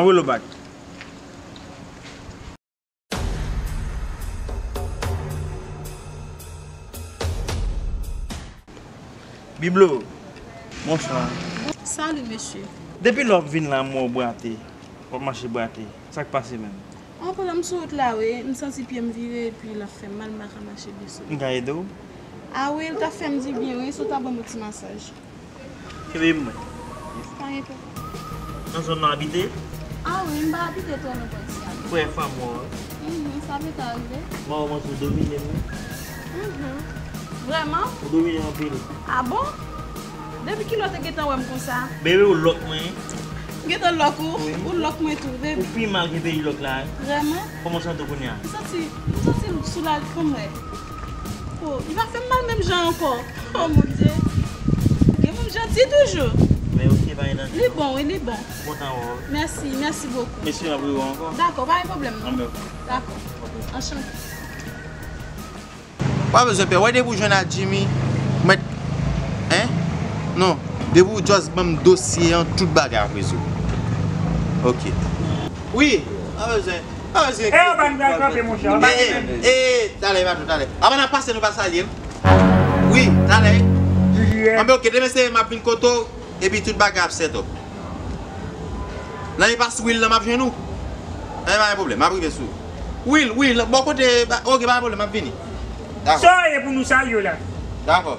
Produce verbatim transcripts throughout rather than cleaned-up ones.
Anvoye l bak. Biblo, monchè. Salut, monsieur. Depi lè w ap vin la, m wè w bwate. W ap mache bwate. Sa k pase menm? An, pandan m sou wout la, wi, m santi pye m vire, epi l ap fè m mal, m pa ka mache byen solid. M ka ede w? A wi, l t ap fè m dibyen, wi, si w ta ban m yon ti masaj. Kenbe m mwen. Pa gen pwoblèm. Nan zòn nan w abite? A wi, m pa abite twò lwen pòs sa. Premyè fwa m wè w. Mhm, sa pete rive. Mwen wè w domine m wi. Mhm. Vrèman? Ou domine m anpil. A bon? Depi kilè w te gentan wè m konsa? Bebe, ou lòk mwen. M gentan lòk ou? Wi. Ou lòk mwen tou, bebe. Ou pi mal ke peyi lòk la. Vrèman? Kòman w santi w kounye a? M santi, m santi m soulaj, kòm mwen. Oh, li pa fè m mal menm jan ankò. Oh mon Dieu. Gen moun janti toujou. Men ok, pa gen danje. Li bon, wi, li bon. Kontan wè w. Mèsi, mèsi bokou. Mesye, m ap rewè w ankò. Dakò, pa gen pwoblèm non. Anben ok. Dakò. Ok. Anchante. Pa bezwen pè, wè depi w jwenn ak Jimmy, mèt, en? Non, depi w just ban m dosye an, tout bagay ap rezoud. Ok. Wi, pa bezwen. E, anba n pral kanpe, monchè, anba n kanpe. E, e, talè, patwon, talè. Anba n ap pase, nou pa salye m. Wi, talè. Anben, ok, demen se m ap vin kote w, epi tout bagay ap set up. Nan enpas Will lan, m ap jwenn ou. Anben, pa gen pwoblèm, m ap rive sou ou. Will, Will, bò kote, ok, pa gen pwoblèm, m ap vini. Dakò. Sa w ye pou nou salye w la? Dakò.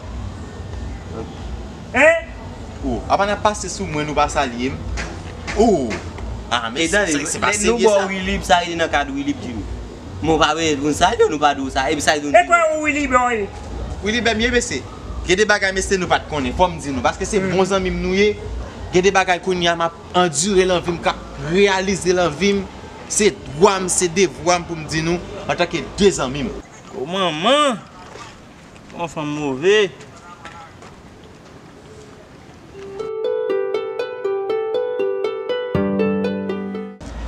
Hein? Oh, apa n ap pase sou mwen, nou pa salye m? Oh! Ah, men se, se, se pa serye sa. E tande, lè nou ba w Wilib, sa rete nan kad Wilib, Jimmy. Men w pa bezwen pou n salye w, nou pa di w sa. Epi sa rete yon... E kwa ou Wilib ou ye? Wilib m ye, mesye. Gen de bagay, mesye, nou pa t konnen. Fò m di nou, paske se bon zanmi m nou ye. Gen de bagay kounye a m ap andire lan vi m, k ap reyalize lan vi m. Se dwa m, se devwa m pou m di nou, antanke de zanmi m. O manman! Yon fanm move.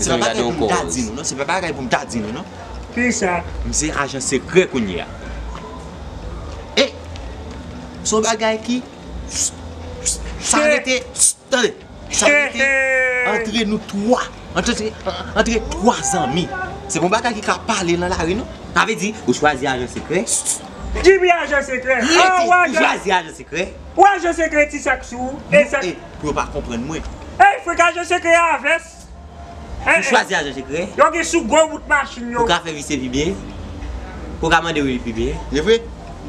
Se pa bagay pou m ta di nou, non. Se pa bagay pou m ta di nou, non. Kisa? M se ajan sekrè kounye a. E, se yon bagay ki, sa rete, tande. Sa rete antre nou twa. Antre, antre twa zanmi. Se pa yon bagay ki ka pale nan lari, non. Sa vle di, ou chwazi ajan sekrè? Jimmy ajan sekrè. Rete, ou chwazi ajan sekrè? Ou ajan sekrè ti sak sou ou. E sak, e, pou yo pa konprann mwen. Ey, frè, ajan sekrè a vès. Ou chwazi ajan sekrè? Yo gen sou gwo wout machin yo. Ou ka fè visye pi byen. Ou ka mande wi pi byen. E vre?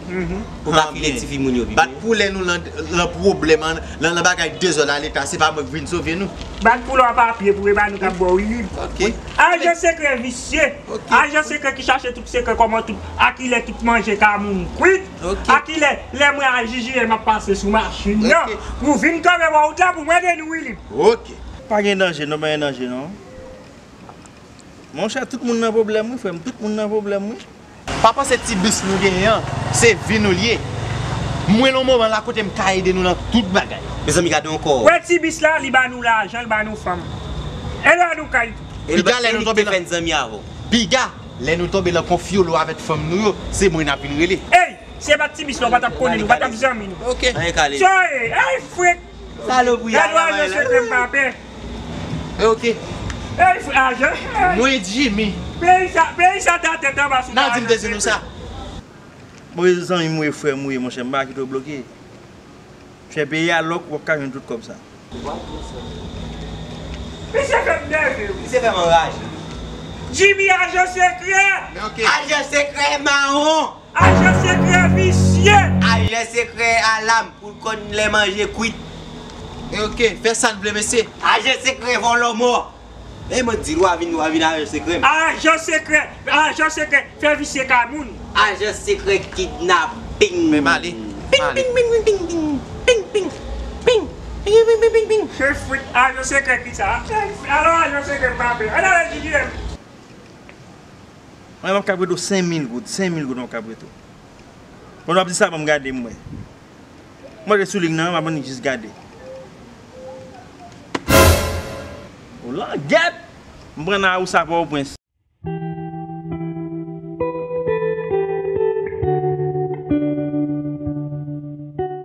Ou ka file ti fi moun yo pi byen. Bat pou lè nou lan, lan pwoblèm, lan, lan bagay dezòd a leta, se pa mwen k vin sove nou. Bat pou lè w a papye pou e pa nou k ap ba w wi. Ok. Ajan sekrè visye. Ok. Ajan sekrè ki chache tout sekrè, kòman tout, a kilè tout manje ka moun kwit. Ok. A kilè, lè mwen al J J M ap pase sou machin nan. Ok. Pou vin kanpe bò wout la pou mwen de nou wi. Ok. Pa gen danje non, pa gen danje non. Monchè, tout moun nan pwoblèm wi, frè m, tout moun nan pwoblèm wi. Pa panse ti bis nou genyen an, se vi nou l ye. Mwen lan moman la kote m ka ede nou nan tout bagay. Mezanmi, gade yon kò. Wè ti bis la, li ba nou lajan, li ba nou fanm. E l ba nou kay tou. Piga lè nou tonbe lan, piga lè nou tonbe lan konfyolo avèk fanm nou yo, se mwen n ap vin rele. Ey! Si se pa t ti bis la, w pa t ap konnen nou, w pa t ap zanmi nou. Ok. Anyen kale. Sa e, ey, frèt! Salopri a. Gade w ajan sekrè m pa pè. E ok. Ey, frè, ajan. Mwen Jimmy. Peyi sa, peyi sa ta tèt anba sou. Nan di m te di nou sa. Mwen zanmi m ou ye, frè m ou ye, monchè, m pa kite w bloke. Fè peyi a lòk, w ap ka jwenn tout kòb sa. Misye fè m nève wi. Misye fè m anraje. Jimmy ajan sekrè. Men ok. Ajan sekrè mawon. Ajan sekrè visye. Ajan sekrè alam pou l konn lè manje kwit. E ok, fè sa n vle mesye. Ajan sekrè vòlò mò. E mwen di l w a vin, w a vin ajan sekrè m. Ajan sekrè, ajan sekrè. Fè visye ka moun. Ajan sekrè kidnaping. Men m ale. Ping, ping, ping, ping, ping, ping, ping, ping, ping, ping, ping, ping, ping, ping. Se fwit ajan sekrè kisa? Alò ajan sekrè m pa pè. Ann ale J J M. Mwen m ap ka prete w senk mil goud, senk mil goud m ap ka prete w. Pandan w ap di sa, ban m gade m wè. Mwen te sou liy nan, m ap annik jis gade. O langèt! M pran nan Awousa Pòtoprens.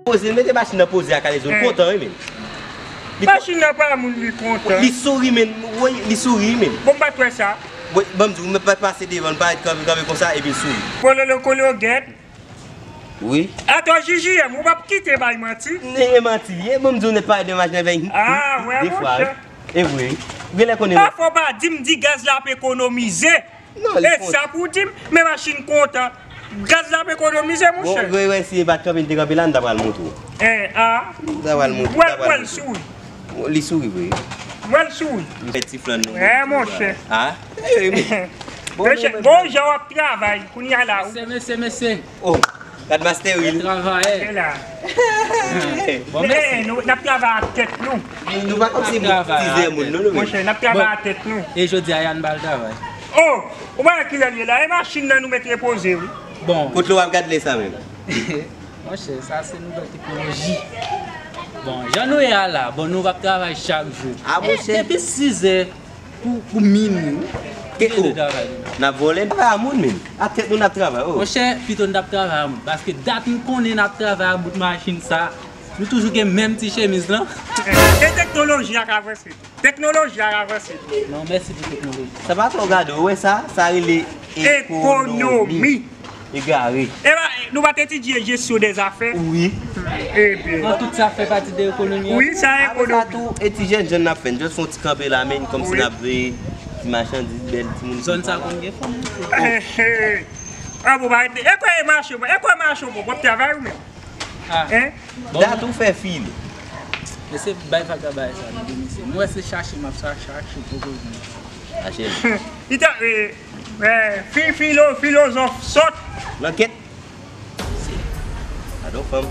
Poze, mete machin nan poze a, Kalezo, m kontan wi menm. Li kon- Machin nan pa moun li kontan. Li souri, men. Wi, li souri, men. Bon, m pa t wè sa. Wi, ban m di w, men pa pase devan l, pa kanpe, kanpe konsa, epi l souri. Bon, lolo kologèt. Wi. Atò, J J M, ou p ap kite bay manti. E manti, e ban m di w nèt, pale de machin nan, vin. Ah, wè, de fwa, monchè. E vre. Ou genlè konnen. Pafwa w pa di m di gaz la ap ekonomize. Non, li kontan. E sa pou w di m, men machin kontan. Gaz la ap ekonomize, monchè. Bon, wè, wè, si e pa t kanpe, li te kanpe la, m ta pral montre w. Eh, ah. M ta pral montre w, m ta pral montre w. Wè l souri. Li souri vre. Wè l souri. M fè ti flann nou. Eh, monchè. Ah? Eh, wi, men. Bon, mesye, men, bon, jan w ap travay, kounye a la. Mesye, mesye, mesye. Oh, gad Master Will. Travayè. Se la. Bon, men, mèsi. Nou, n ap travay ak tèt nou. Nou pa kòmsi tizè moun, non, nou menm. Monchè, n ap travay ak tèt nou. E jodi a, Yann ba l travay. Oh, ou pa wè kilè l ye la? E machin nan nou met repoze, wi. Bon. Kote w ap gad lè sa menm? Monchè, sa se nouvèl teknoloji. Bon, jan nou ye a la, bon, nou p ap travay chak jou. Ah, monchè. Depi sizè pou, pou minwi, wi. Ke, oh, n ap vòlè, n pa a moun menm. Ak tèt nou n ap travay, oh. Monchè, pito n t ap travay a moun. Paske dat m konnen n ap travay a bout machin sa. Nou toujou gen menm ti chemiz lan. E teknoloji a ka avanse. Teknoloji a avanse. Non, mèsi pou teknoloji. Sa pa twò gade, ou wè sa? Sa rele ekonomi. Ekonomi. Egare. E ba, nou pa t etidye jesyon dè zafè? Wi. Ebyen. An tout sa fè pati de ekonomi an. Wi, sa ekonomi. Apre sa tou, e ti jèn jèn n ap fè, n just fè yon ti kanpe la, men kòmsi n ap veye ti machandiz, bèl timoun. Zòn sa konn gen fanm, mesye. Eh, eh. Ah, bon, ba, e kwè e mache, e kwè mache, bon, w ap travay ou menm? Ah. Hein? Bon. Dat ou fè file. Mesye, bay vaga bay sa, nou de mesye. Mwen se chache, m ap sa chache poko vini. Chache. Li ta, eh, eh, fi, filo, filozòf sòt. Nan kèt. Gade yon fanm.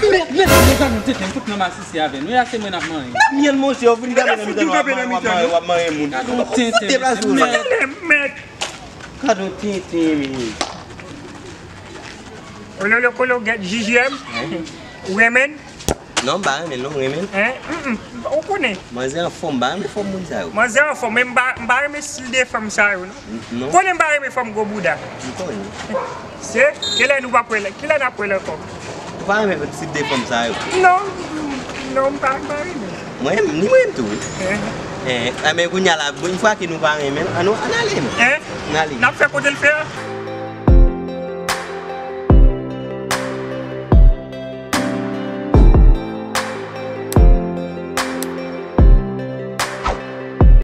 Mèt, mèt, mèt, gade yon tenten, fout nan masisi avè nou. E a se mwen n ap manyen. N ap manyen, monchè, ou vin kanpe nan mitan nou, w ap manyen, w ap manyen moun. Gade yon tenten, deplase w la. Mèt. Gade yon tenten, men. Ololo kolo gèt J J M. Ou renmen l? Non, m pa renmen l, non, renmen l. Hein? Mm, mm. Ou konnen. Manzè anfòm, m pa renmen fòm moun sa yo. Manzè anfòm, men m pa, m pa renmen stil de fanm sa yo, non. N-, non. Konnen m pa renmen fanm gwo bouda. M konnen. Se, kilè nou p ap wè l, kilè n ap wè l ankò? Ou pa renmen stil de fanm sa yo? Non, non, m pa, m pa renmen. Mwen, ni mwen tou, wi. Eh. Eh, eh, men kounye a la, bon, yon fwa ke nou pa renmen l, ann, ann ale, non. Eh? Ann ale. N ap fè kote l fè a?